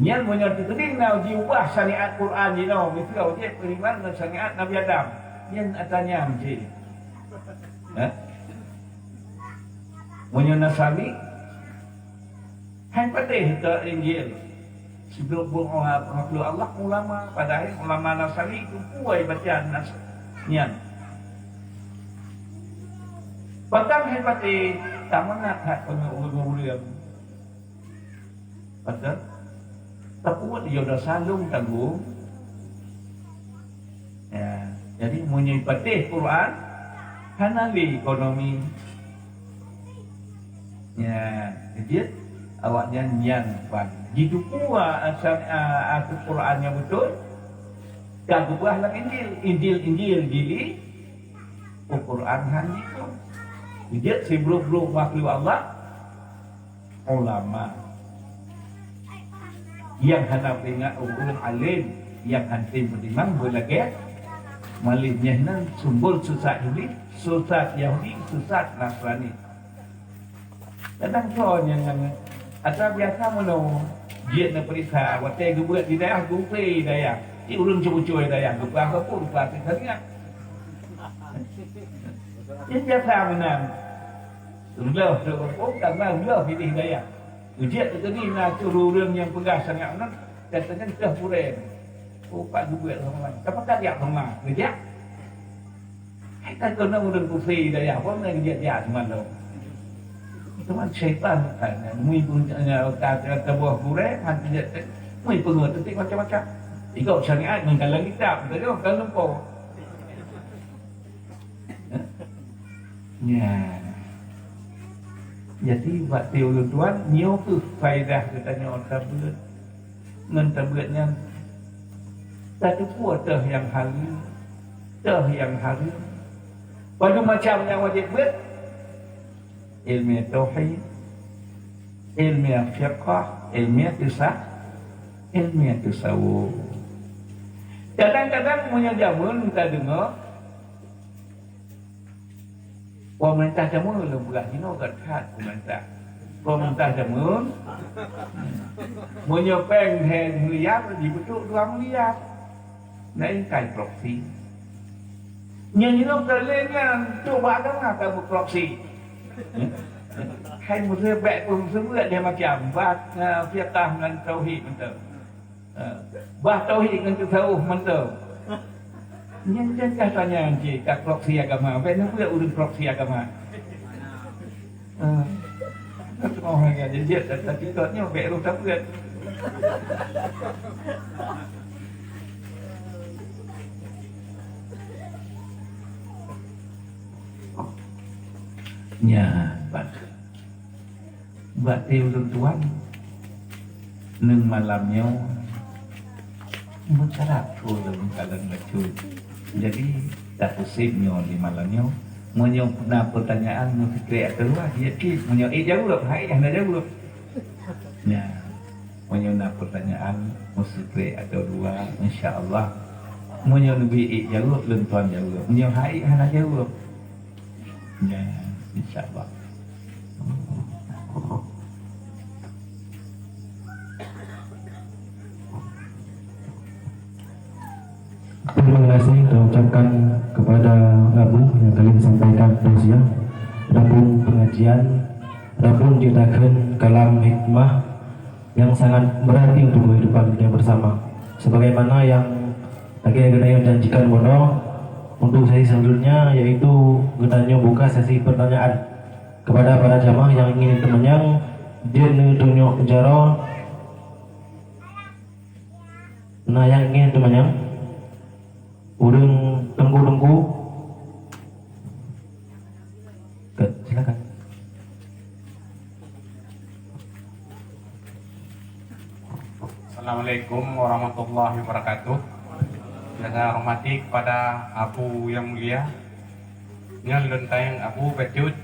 nyan meunyoe teukeudéh na jiubah syariat Quran jinoe, miseue jeuet peuiman ngon syariat Nabi Adam. Nyan atra nyan cit. Hah? Meunyoe Nasrani, hai patéh teu Injil. Sidroe buet makhluk Allah ulama, padahai ulama Nasrani itu puai bacaan Nas-, nyan. Pakon hai patéh, tamangat that peungeureueng-ngeureueng. Betul? Tapi buet yo dosa lôn tanggong. Ya, jadi meunyoe patéh Quran, hana lé ekonomi. Ya, jadi awaknyan nyan ban. Jituku asal, a, a, Quran nyang beutôi, ka geubah lam Injil. Injil, Injil jili, Quran han jikeu. Jadi sibroe-broe makhluk Allah, ulama. Nyang hana peuingat ureuëng alim, nyang han tem peutimang beulagée malem nyan nan sumber sesat Yahudi, sesat Yahudi, sesat Nasrani. Kadang soe nyang, nyang atra biasa meunoe, Jeuet neupeuriksa, watèe geubeuet di dayah, geusé dayah. Di ureueng cucôi dayah, geupeugah keu peue, geupeugah keu syariat. Nyan biasa meunan. Reuloh teuh gampông, karena reuloh piléh dayah. Geujeuet teukeudi na kheueh ureueng nyang peugah syariat meunan, dan teunyata gurèe. Oh, pat geubeuet lom nyan. Tapakat jak teuma, geujak. Hai ka keunoe ureueng kufri dayah, phon na geujak-jak teuma lom. Teuma syaitan, eh, mui pun, eh, ka, ka, ka boh gurèe, han geujak, mui peungeut teuntèe macam-macam. Igoe syariat ngon dalam kitab, teuka lom po. Nyan. Jadi, bak ulôn tuan, nyoe kheueh faedah geutanyoe tabeuet. Ngon tabeuet nyan, tateupeue teuh nyang halal, teuh nyang hareuem. Padum macam nyang wajéb beuet, ilmu tauhid, ilmu fiqah, ilmu tasa-, ilmu tasawuf. Kadang-kadang meunyoe jameun tadeungoe, Pemerintah jameun lôn peugah jinoe gét that pemerintah. Pemerintah jameun, meunyoe péng lhèe miliar, jipeutrok dua miliar. Na ingkai korupsi. Nyan jinoe ka lé nyan, trok bak agama ka beukorupsi. Hai meuseuh bèk peue meuseuh beuet lé macam, bah, eh, fiqah ngon tauhid mantong. Ha, bah tauhid ngon tasawuf mantong. Nyan, nyan kah tanyaan cit, ka korupsi agama. Bèk neubeuet ureueng korupsi agama. Ha. Oh, nyan jeuet, tapi kot nyoe bèk roh tabeuet. Nyan, bah. Bak ulôn tuan, ngon malam nyoe, meukarat ulôn kalon bacut. Jadi, tapeusim nyoe di malam nyoe. Meunyoe na peutanyaan, meusikrek atau dua, jeuet cit. Meunyoe ék jaweueb, hai hana jaweueb. Nyan, meunyoe na peutanyaan, meusikrek atau dua, insya Allah. Meunyoe neubi ék jaweueb, lôn tuan jaweueb. Meunyoe hai hana jaweueb. Ya, insya Allah. Terima kasih kita ucapkan kepada Abu yang kalian sampaikan tausiah. Adapun pengajian, adapun ceritakan kalam hikmah yang sangat berarti untuk kehidupan kita bersama. Sebagaimana yang lagèe geutanyoe janjikan bunoe, untuk sesi selanjutnya, yaitu geutanyoe buka sesi pertanyaan kepada para jamaah yang ingin teumanyong, jeuet neutunyok jaroe. Nah, yang ingin teumanyong, ureueng teungku-teungku, Ke-, silakan. Assalamualaikum warahmatullahi wabarakatuh. Yang saya hormati kepada Abu yang mulia, nyoe lôn tanyong Abu bacut,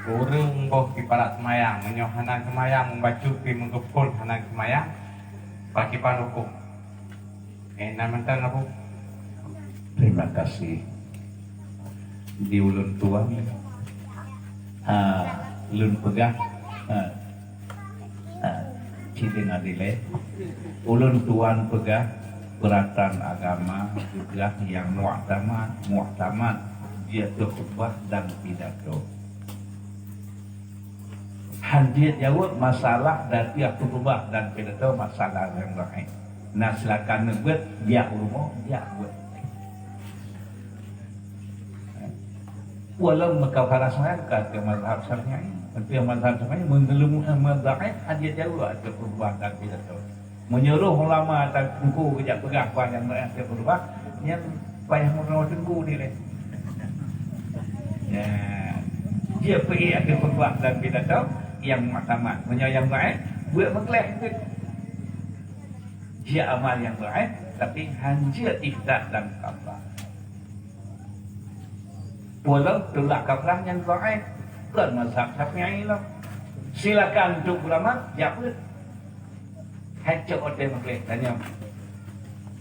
ureueng boh di parak seumayang, meunyoe hana seumayang, bacut di meugeupon hana seumayang, pakriban huköm? Eh, na mantong, Abu. Terima kasih. Di ulôn tuan, ha, lôn peugah, ha, ha, cit deungoe dilèe. Ulôn tuan peugah, peuratan agama peugah nyang muktamad, muktamad, jeuet keu khutbah dan pidato. Han jeuet jaweueb masalah datiah khutbah dan pidato masalah nyang dhaif. Nah, silakan neubeuet, jak u rumoh, jak beuet. Walau meukafarah seumayang ka keu mazhab Syafi'i, tapi mazhab Syafi'i meunurot mazhab dhaif han jeuet jaweueb ateueh khutbah dan pidato. Meunyoe ulama dan teungku geujak peugah bah nyang meu'ah keu khutbah, nyan payah meunurot teungku dilèe. Ya. Jeuet peu'ah keu khutbah dan pidato nyang muktamad. Meunyoe nyang dhaif, beuet meugleh teuk. Jeuet amal nyang dhaif, tapi han jeuet ifta dan kafarah. Walau tulak kafarah nyang dhaif, kon mazhab Syafi'i lom. Silakan untuk ulama, jak beuet. Hai cok watèe meugleh tanyong.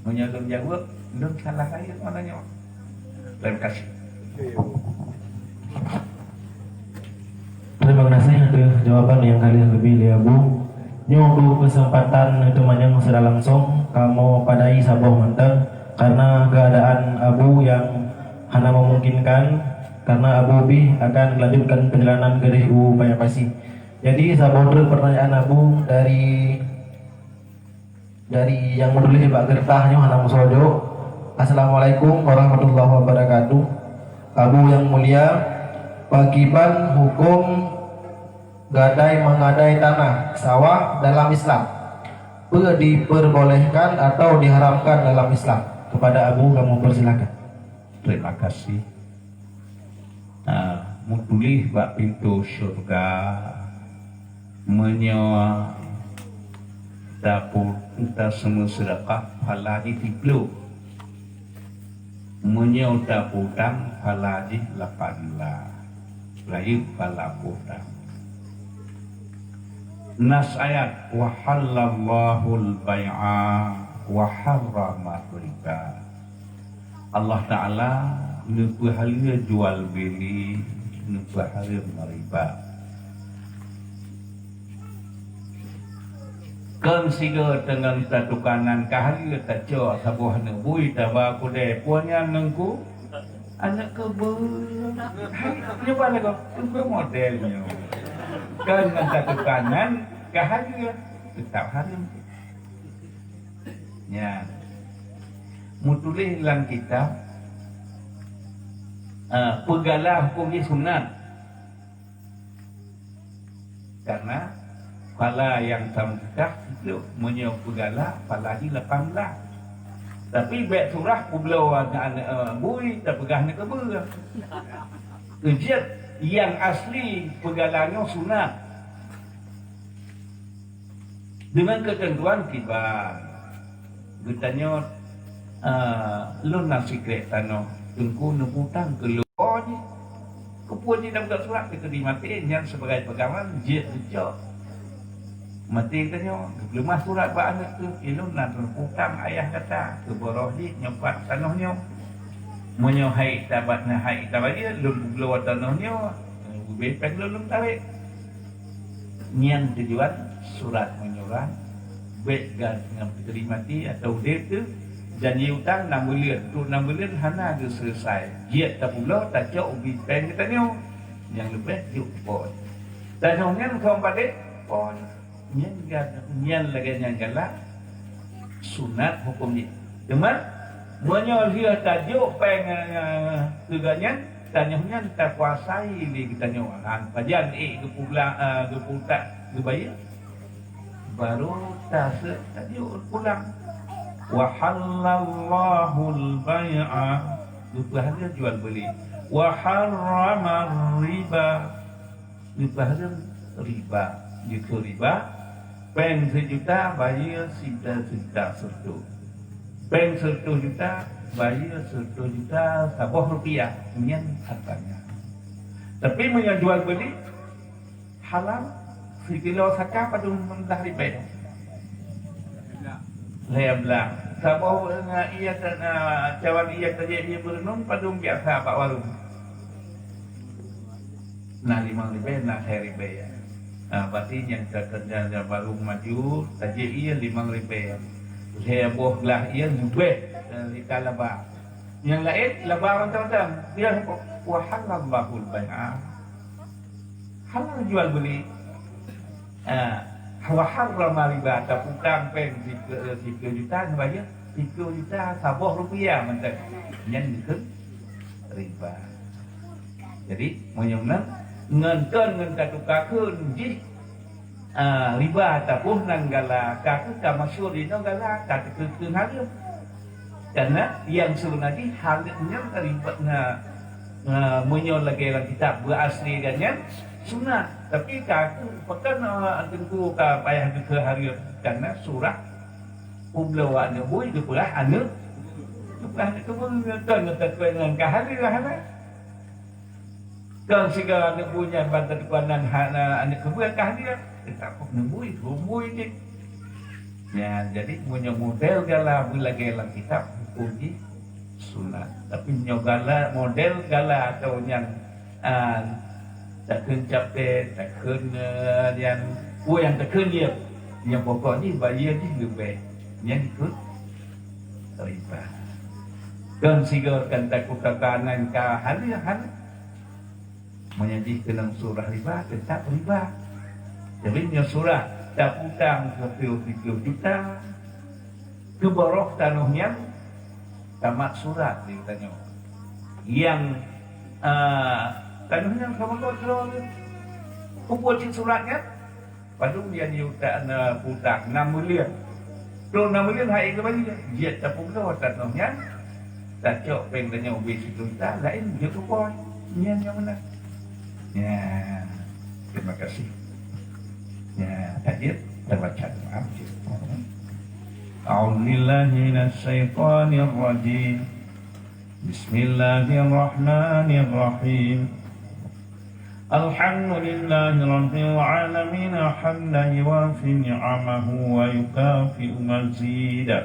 Meunyoe lôn jaweueb, lôn salah rayeuk meunan nyoe. Terima kasih. Terima kasih atas jawaban yang kalian lebih, Abu. Nyoe keuh keuseumpatan teumanyong secara langsong kamoe padai saboh mantong, karena keuadaan Abu nyang hana memungkinkan, karena Abu pih akan melanjutkan perjalanan keudeh u Paya Pasi. Jadi, saboh treuk pertanyaan Abu dari, dari nyang meutuléh bak keureutah nyoe hana meusoe. Assalamualaikum warahmatullahi wabarakatuh. Abu nyang mulia, pakriban huköm gadai mengadai tanah sawah dalam Islam? Peue diperbolehkan atau diharamkan dalam Islam? Kepada Abu kamoe persilakan. Terima kasih. Ah, meutuléh bak pintoe syeuruga, meunyoe tapu-, taseumeue seudeukah, phala jih siploh. Meunyoe tapeutang, phala jih lapan blah. Rayeuk phala peutang. Nas ayat, "Wa halallahul bai'a wa harrama riba." Allah Ta'ala neupeuhaleue jual beli, neupeuhareuem riba. Kon sigoe teungoh tatukanan ka haleue tacok saboh aneuk bui taba kudée, peue nyan Teungku? Aneuk keubeue. Hai, nyoe ban lagoe, keubeue model nyoe. Kon ngon tatukanan ka haleue, teutap hareuem. Nyan. Meutuléh lam kitab, eh, peugala huköm jih sunat. Karena phala nyang tam teuka, meunyoe peugala, phala jih lapan blah. Tapi bék surah peubloe aneuk, aneuk, eh, bui, tapeugah aneuk keubeue. Keujeuet nyang asli peugala nyoe sunat. Deungon keuteuntuan kiban. Geutanyoe, eh, lôn na sikrek tanoh, Teungku neuputang keu lôn. Oh, jih. Keupeue jih na buka surat keu di maté nyan sibagai pegangan jeuet teucok. Maté tanyoe, geupeuleumah surat bak aneuk teuh, "Ilôn na neuputang ayah gata, keu boroh jih nyoe pat tanoh nyoe. Meunyoe hai tabat na hai tabayeue, lôn peubloe tanoh nyoe, ubé péng lôn lôn tarek." Nyan tujuan surat meunyoe bék gét ngon peuteuri maté atawa udeb teuh, janji utang nam buleuen, trok nam buleuen hana geuseuleusai. Jeuet tapubloe, tacok ubé péng geutanyoe. Nyang leubeh jok po. Tanoh nyan kon padé po. Nyan gét, nyan lagée nyan galak sunat huköm jih. Teuma meunyoe lheueh tajok péng, eh, keu gobnyan, tanyoe nyan takuasai lé geutanyoe. Han pajan ék geupeubla-, eh, geupeutak geubayeue, baru taseuek tajok pulang. "Wa halallahul bai'a," geupeuhaleue jual beuli. "Wa harramar riba," geupeuhaleue riba. Jikheun riba, péng sijuta bayeue sijuta, sijuta seureutôh. Péng seureutôh juta bayeue seureutôh juta saboh rupiah, nyan hartanya. Tapi meunyoe jual beuli, halal, sikilo saka padum blah ribée? Lhée blah. Saboh, eh, ié ta-, eh, cawan ié tajak ié beureunong padum biasa bak warong? Na limong ribée, na lhée ribée. Ah, berarti nyang ta-, ta-, ta-, ta-, baru maju, tajak ié limong ribée. Lhée boh glah ié leubeh, eh, lita laba. Nyang laén laba mantong-mantong. Dia, "Wa halallahul bai'a." Halal jual beuli. Ah, "Wa harrama riba," taputang péng sikeue, sikeue juta, neubayeue sikeue juta saboh rupiah mantong. Nyan dikeue riba. Jadi, meunyoe meunan, ngon kon ngon tatuka kheun jih, ah, riba taboh nan gala, ka keuh ka masyhur jinoe gala, ka teukeue-keue hareuem. Karena nyang seubeunar jih hareuem nyan riba na, na, meunyoe lagée lam kitab beuasli gobnyan sunat. Tapi ka keuh pakon, ah, Teungku ka payah geukheun hareuem, karena surah peubloe aneuk bui geupeugah aneuk, geupeugah aneuk keubeue, kon geutakot ngon ka hareuem hana. Kon sigoe aneuk bui nyan ban teuka nan hana aneuk keubeue ka dia, teuka aneuk bui, keubeue jih. Nyan, jadi meunyoe model gala beulagée lam kitab, huköm jih sunat. Tapi meunyoe gala, model gala atau nyang, ah, takheun capée, takheun, eh, nyang, peue nyang takheun dia. Nyang pokok jih bayeue jih leubeh. Nyan dikeue riba. Kon sigoe kon taku kakanan ka halal-halal. Meunyoe jih keunong surah riba, teutap riba. Jadi nyoe surah taputang siplôh juta, keu barôh tanoh nyan tamat surat di tanyoe. Nyang, ah, tanoh nyan sama kot droe. Kumpul cit surat nyan, padum nyan yuta na putang nam miliar. Plôh nam miliar hai keumbali. Jeuet tapubloe tanoh nyan, tacok péng tanyoe ubé sijuta, laén jeuet rukon. Nyan nyang meunan. Ya, terima kasih. Ya, lanjut, tabaca doa. A'udzubillahi minasyaitonirrajim. Bismillahirrahmanirrahim. Alhamdulillahirabbil alamin, hamdan yuwafi ni'amahu wa yukafi'u mazida.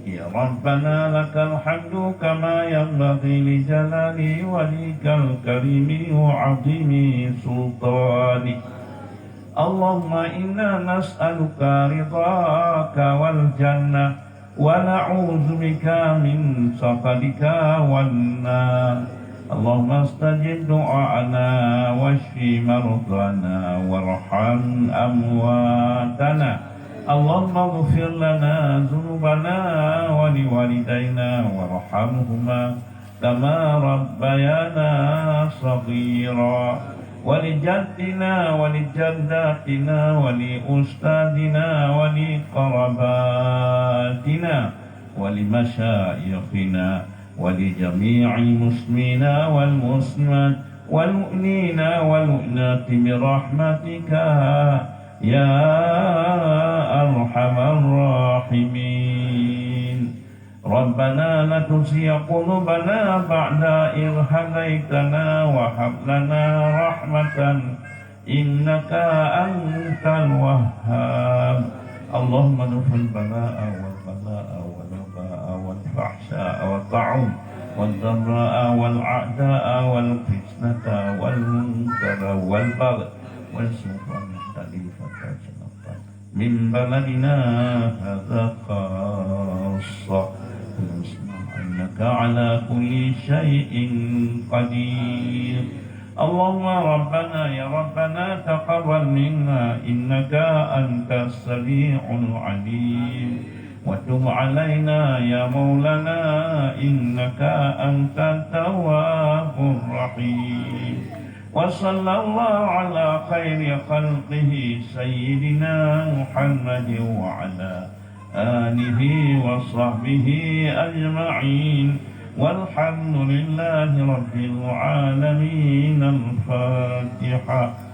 Ya Rabbana, lakal hamdu kama yanbaghi li jalali wajhikal karimi wa azimi sultanik. Allahumma inna nas'aluka ridhaka wal jannah, wa na'udzubika min sakhatika wan nar. Allahumma stajib du'a'ana, washfi mardhana, warham amwatana. Allahumma ighfir lana dzunubana wa liwalidaina warhamhuma kama rabbayana shaghira. Wa li jaddina wa li jaddatina wa li ustadzina wa li qarabatina wa li masyaikhina wa li jami'il muslimina wal muslimat wal mu'minina wal mu'minati bi rahmatika ya arhamar rahimin. Rabbana la tuzigh qulubana ba'da idh hadaytana wa hab lana rahmatan innaka antal wahhab. Allahumma dfa'il bala'a wal bala'a wal waba'a wal fahsya'a wat ta'un wad dharra'a wal a'da'a wal fitnata wal munkara wal baghi was su'a wal khalifata min baladina hadza khassah. Innaka ala kulli syai'in qadir. Allahumma rabbana ya rabbana taqabbal minna innaka antas sami'ul alim. Wa tub alaina ya maulana innaka antat tawwabur rahim. Wa sallallahu ala khairi khalqihi sayyidina Muhammadin wa ala alihi wa sahbihi ajma'in. Walhamdulillahi rabbil alamin. Al-Fatihah.